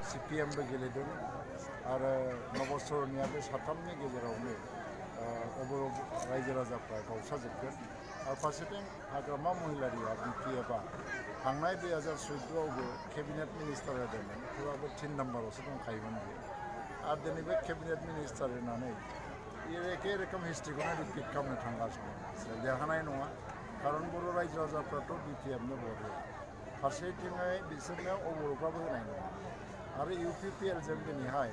CPMबो गेलेदों आरो नबसरनिया बे साथामनि गेजेरावनो रायजो राजाफ्रा गावस्राजोबगोन आरो फारसेथिं हाग्रामा महिलारिया BPFआ थांनाय 2014आवबो केबिनेट मिनिस्टार जादोंमोन थेवब्लाबो 3 नाम्बारावसो दंखायोमोन बियो आरो दिनै बे केबिनेट मिनिस्टार होनानै एखे रोखोम हिस्ट्रिखौनो रिपिट खालामनो थांगासिनो देरहानाय नङा खारन बर' रायजो राजाफ्राथ' BPFनो भट होआ फारसेथिङै बिसोरनो अबर'फ्राबो होनाय नङा आरो UPPLजों दिनैहाय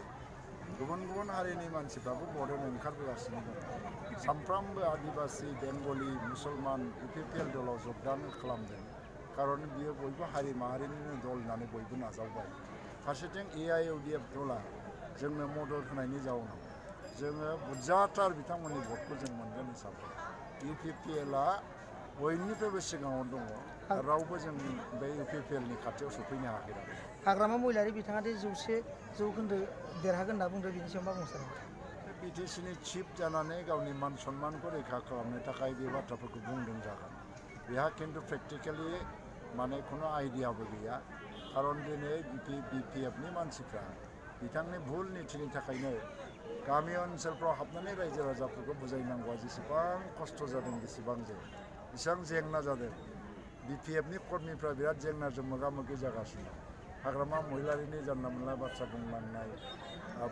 गुबुन गुबुन हारिनि मानसिफ्राबो भट होनो ओंखारबोगासिनो दं सामफ्रामबो आदिबासि बेंगलि मुसलमान UPPL दलाव जगदान खालामदों खारन बियो बयबो हारि माहारिनिनो दल होननानै बयबो नाजावबाय फारसेथिं AIUDF दला जोंनो मदद होनायनि जाउनाव जोङो बुरजाथार बिथांमोननि भटखौ जों मोनगोन हिसाबै UPPLआ बयनिफ्रायबो सिगाङाव दङ रावबो जों बे UPPLनि खाथियाव सफैनो हायाखै हाग्रामा महिलारि बिथाङा दि 100% देरहागोन होनना बुंदों बिनि सायाव मा बुंनो सानो BTCनि चिफ जानानै गावनि मान सन्मानखौ रैखा खालामनो थाखाय बे बाथ्राफोरखौ बुंदों जागोन बेहा खिन्थु प्रेक्टिकेलि माने खुनु आइडियाबो गैया खारन दिनै BPFनि मानसिफ्रा बिथांनि भुल नीतिनि थाखायनो गामि ओनसोलफ्राव हाबनानै रायजो राजाफोरखौ बुजायनांगौआ जेसेबां खस्थ' जादों बेसेबां जेंना जादों BPFनि कर्मीफ्रा बिराद जेंनाजों मोगा मोगि जागासिनो हाग्रामा महिलारिनि जानला मोनला बाथ्रा बुंलांनाय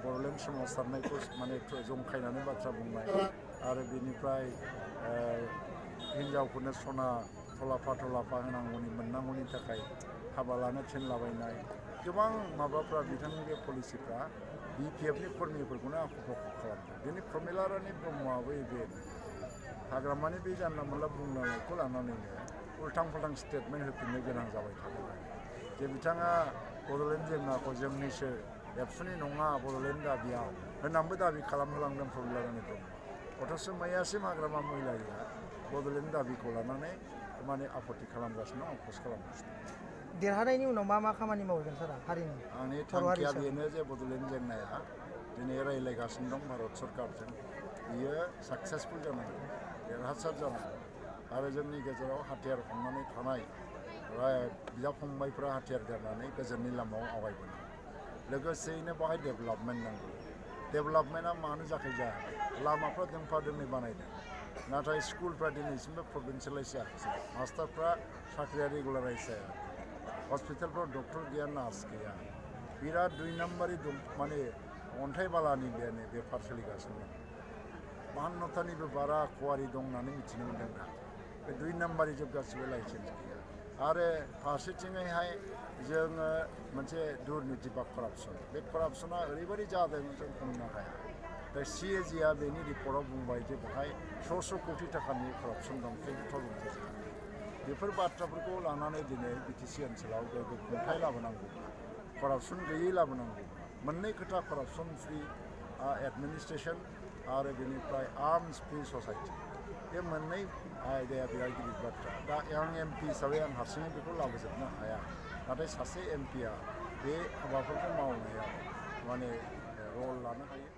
बड'लेण्ड सोमावसारनायखौ माने जंखायनानै बाथ्रा बुंनाय आरो बिनिफ्राय हिन्जावफोरनो सना थलाफा होनांगौनि मोननांगौनि थाखाय हाबा लानो थिनलाबायनाय गोबां माबाफ्रा बिथांनि बे पलिसिफ्रा BPFनि कर्मीफोरखौनो आख' फाख' खालामदों दिनै प्रमिला रानी ब्रह्मआबो बे हाग्रामानि बे जानला मोनला बुंनायखौ लानानैनो उल्थां फाल्थां स्टेटमेन्ट होफिननो गोनां जाबाय थादों जे बिथाङा बड'लेण्ड जेंनाखौ जोंनिसो एबसुनि नङा बड'लेण्ड दाबिया होननानैबो दाबि खालामहोलांदों प्रमिला रानी ब्रह्मआ अथ'स मैयासिम हाग्रामा महिलारिया बड'लेण्ड दाबिखौ लानानै माने आपत्ति खालामगासिनो अफस खालामगासिनो देरहानायनि उनाव मा खामानि मावगोन सारा हारिनि आंनि थांखिया बेनो जे बड'लेण्ड जेंनाया दिनै रायज्लायगासिनो दं भारत सरकारजों बियो साक्सेसफुल जानांगौ देरहासार जानांगौ आरो जोंनि गेजेराव हाथियार हमनानै थानाय बिदा फंबायफ्रा हाथियार गारनानै गोजोननि लामायाव आवगायबोनांगौ लोगोसेयैनो बेवहाय डेभेलपमेन्ट नांगौ डेभेलपमेन्टआ मानो जायाखै लामाफ्रा दोंफा दोंनै बानायदों नाथाय स्कुलफ्रा दिनैसिमबो प्रभिन्सियेलाइज जायाखै मास्टारफ्रा साख्रिया रेगुलाराइज जायाखै हस्पिटालफ्राव डक्टर गैया नार्स गैया बिराद 2 नाम्बारि दं माने अन्थाइ बालानि बेफार सोलिगासिनो दं 52थानिबो बारा कुवारि दं होननानै मिथिनो मोन्दों दा बे 2 नाम्बारि जोब गासिबो लाइसेन्स गैया आरो फारसेथिङैहाय जोङो मोनसे दुर्निति बा करापसन बे करापसना ओरैबायदि जादों जों बुंनो हाया दा CAGआ बेनि रिपर्टआव बुंबाय जे बेवहाय 100 कोटि थाखानि करापसन दं क्रेडिटर बेफोर बाथ्राफोरखौ लानानै दिनै BTC ओनसोलाव गोग्गो खुंथाय लाबोनांगौ करापसन गैयै लाबोनांगौ मोननै खोथा करापसन फ्रि एडमिनिस्ट्रेसन आरो बेनिफ्राय आर्म्स फ्रि ससाइटि बे मोननै आयदाया बिराद गिदिर बाथ्रा दा आं MP हिसाबै आं हारसिङै बेखौ लाबोजोबनो हाया नाथाय सासे MPआ बे हाबाफोरखौ मावनायाव माने रल लानो हायो